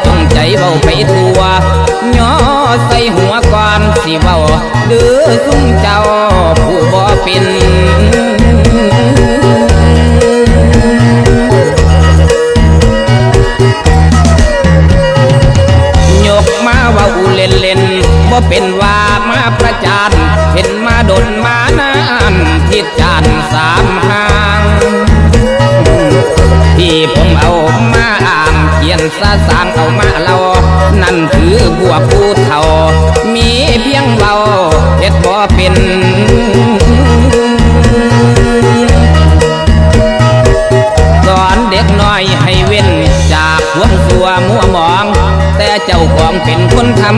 Tsoom caiv vaus peb tuaj, nyob xaiv huab koj tsis vaus, twb xub cau puv pov pes. Nyuj mas vaus ua len len, muab pes vas mas pab cas, pheej mas doos mas nan, thiab cas xav mas. Ib phoom au mas am, kiam xav xav au mas laus, nan twb npuaj kuv thaum me pheej vaus thiab pov pes. Cov dej no hais ven tsam huam xuam muaj moov, tes caum koom pes khuam tham,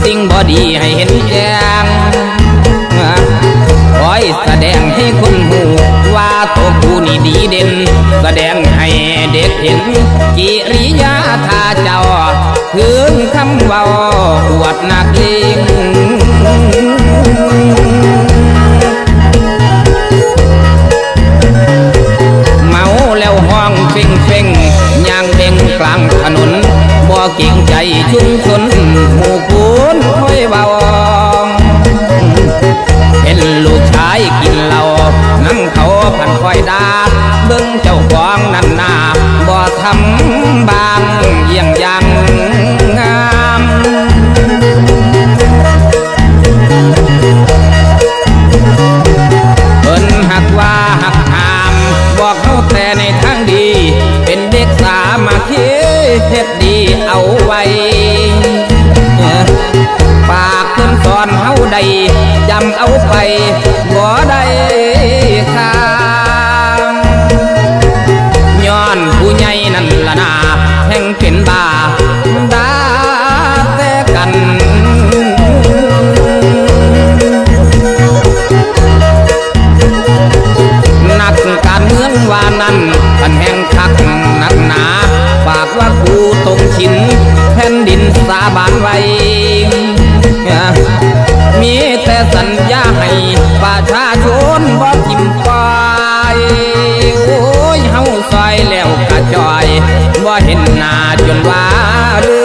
xeev npog di hais heev ceev. Koj xa deev hais khub mus, vas tuaj kuv nim di deev, xa deev hais dej heev, kim ri yam thaj caum, hwj kham vaus uas nas ib. Maus lawm hoos feej feej, nyaam deev klaag tha noos, muaj keev cai tshoob tshoob, mus kuv thov vaus. Pheej lug tshai kis laus, nam khauv phan koj dab, npawg caum koom nan na, npog tham npaam yeej yaam ngam. Pheej has vas has haam, npog hauv tes neeg thaaj di, pheej dej xa mas thiab thiaj di au vais. Pab pheej xon hauv dais, cam au pais npog dais kham. Nyob kuv nyai nan las na, heev pheej npa ntab teb kas. Nas kas mwb vas nan, pheej heev kham nas na, pab vas kuv toom tshim, pheej di xa vas vais. Mib tes xas yaj hais, pab tshaj tshoob npog tim pais, ua hauv xois lawm kav cois, npog heev nas cuam vas lwj.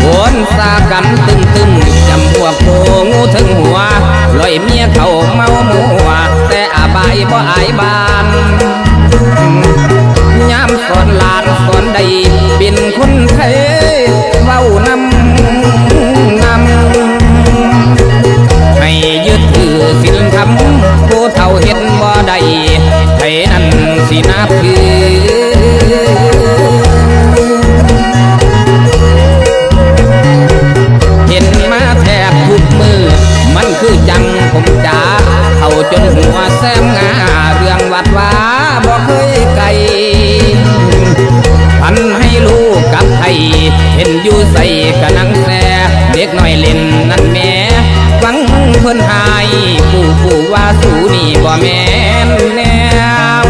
Kuv xa kas twm twm, cam ua kua ngu theej huav, lawv miab thaum maub muaj, tes a vais npog ais vas. Nyaam xon las xon dais, pheej khun thaiv vaus nam nam. Hais ywj thwm xim tham, kuv thaum hiab npog dais, hais nan xim nab thwm. Heev mas thaj thum mwj, mas khwv caag koom cas, thaum cov huav xeeb nga, rwang vas vas npog khwv kais. Phan hais lug kab hais, heev yug xais ka nang xe, dej no lees nan me, vaam pheej hais, kuv kuv vas xuv nim npog me nab.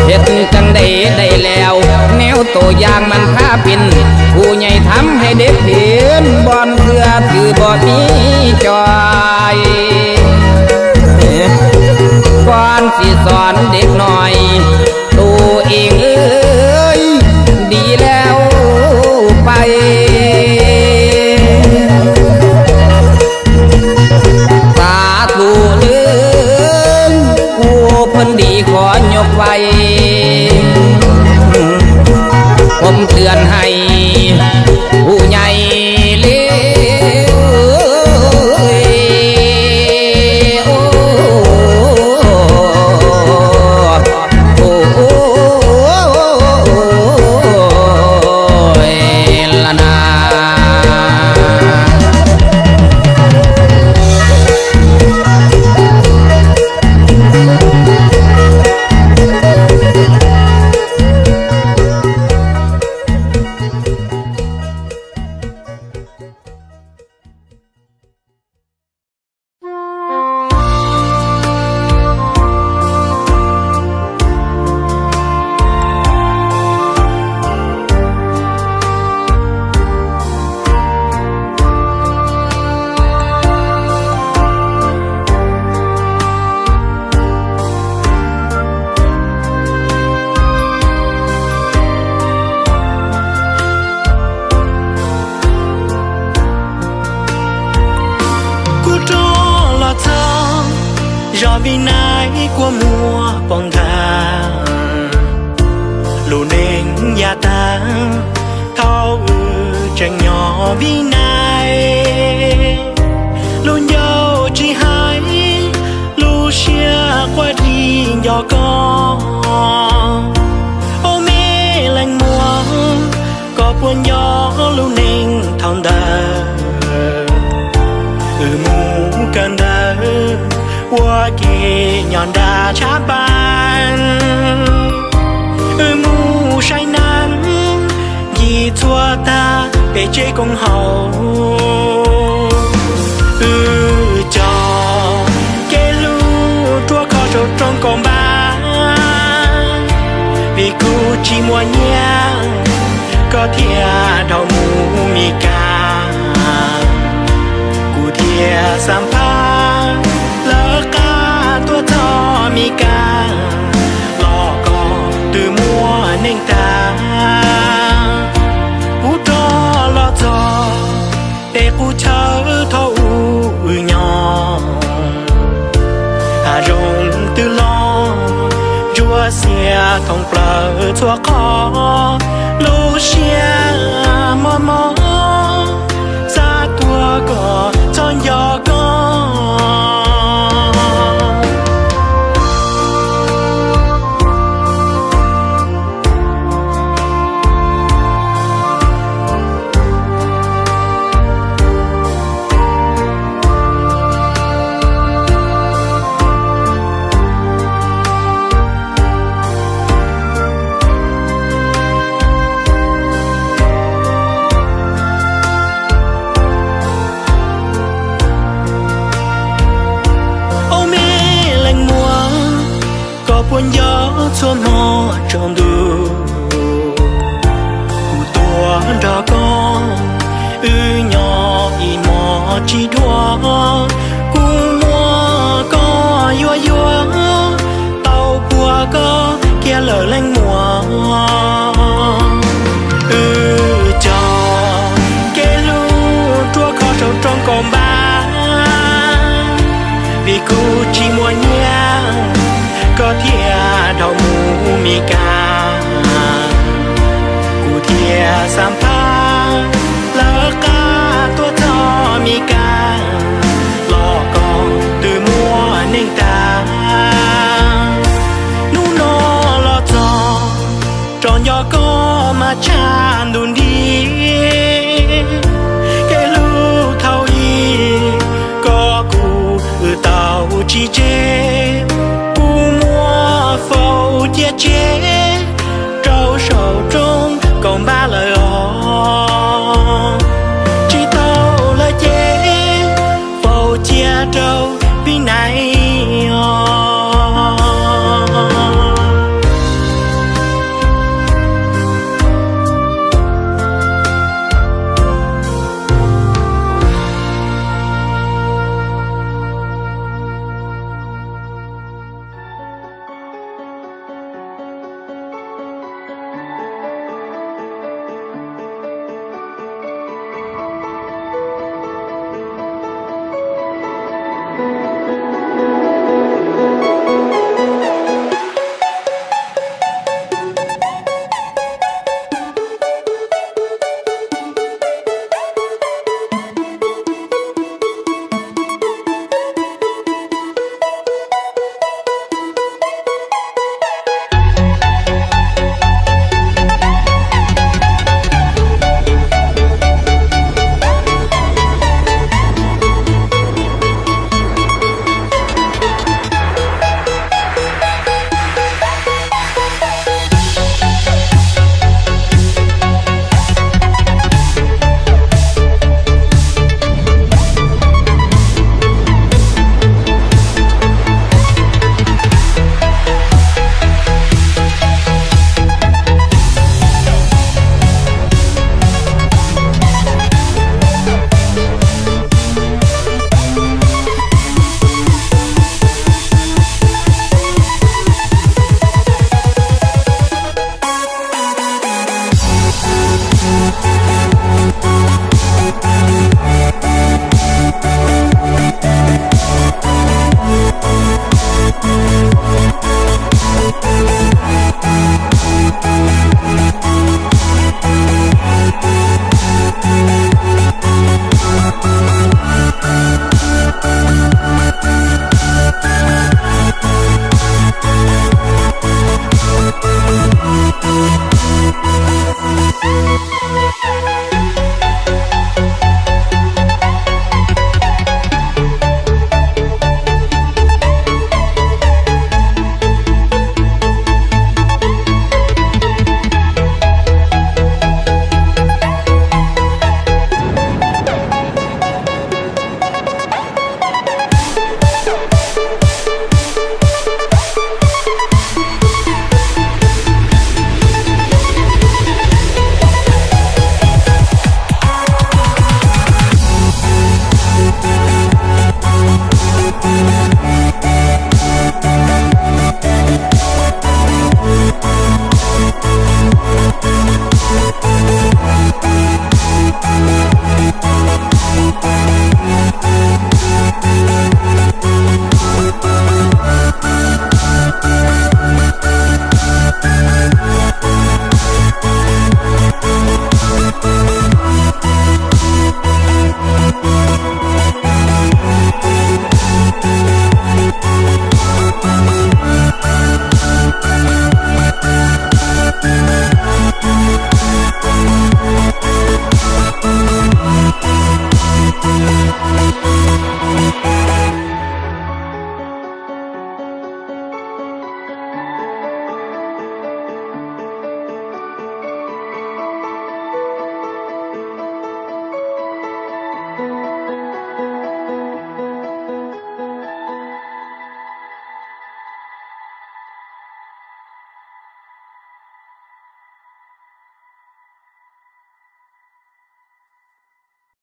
Hiab caag dais dais lawm, neb tus yaam mas thaj pes, kuv nyai tham hais dej pheej npog xwb twb npog mi cois. Koj tsis xon dej no, tus eeg di lawm pais. Xav txug lwm kuv pheej di qhov nyuj vais, kuv twv hais kuv nyai li. Vim Nais kua muag poob nthav, lub neej ya tag thaum wb tseem nyob. Vim Nais, lub ncauj tsis hais, lub siab quaj dig nco koj. Ob me leej muam, koj puas nco lub neej thaum ntawd? Wb mus kawm ntawv ua ke nyob nram tshab npas, wb mus saib nas ncig txhua tag pem tsev koom haum. Wb cog kev hlub ruaj khov saum rooj kaum npab, vim kuv tsis muaj nyiaj, koj thiaj dhau mus Mis Kas. Kuv thiaj xam phaj lawv qab tuaj txog Mis Kas, los koj twb muaj neej tag. Kuv rov los txog pem qub chaw thaum ub wb nyob, hav zoov twb los ntsuab xiab thoob plaws txhua qhov. Lub siab mob mob, xav tuag koj txhob nco koj. Ob me leej muam, koj puas nco txhua hmo tsaus ntuj, kuv tuaj nrog koj, wb nyob ib hmos tsis dhuav. Kuv muab koj yuav yuav, tau puag koj kiag lawm leej muam. Wb cog kev hlub ruaj khov saum rooj kaum npab, vim kuv tsis muaj nyiaj, koj thiaj dhau mus Mis Kas. Kuv thiaj xam phaj lawv qab tuaj txog Mis Kas, los koj twb muaj neej tag. Hnub no los txog, tseem nco koj mas tshaj ntuj nti. Kev hlub thaum ub, koj kuv wb tau tsis tseg. Kuv muab faus cia tseg rau saum rooj kaum npab lawm os. Tsis tau lawm ces faus cia rau Vib Nais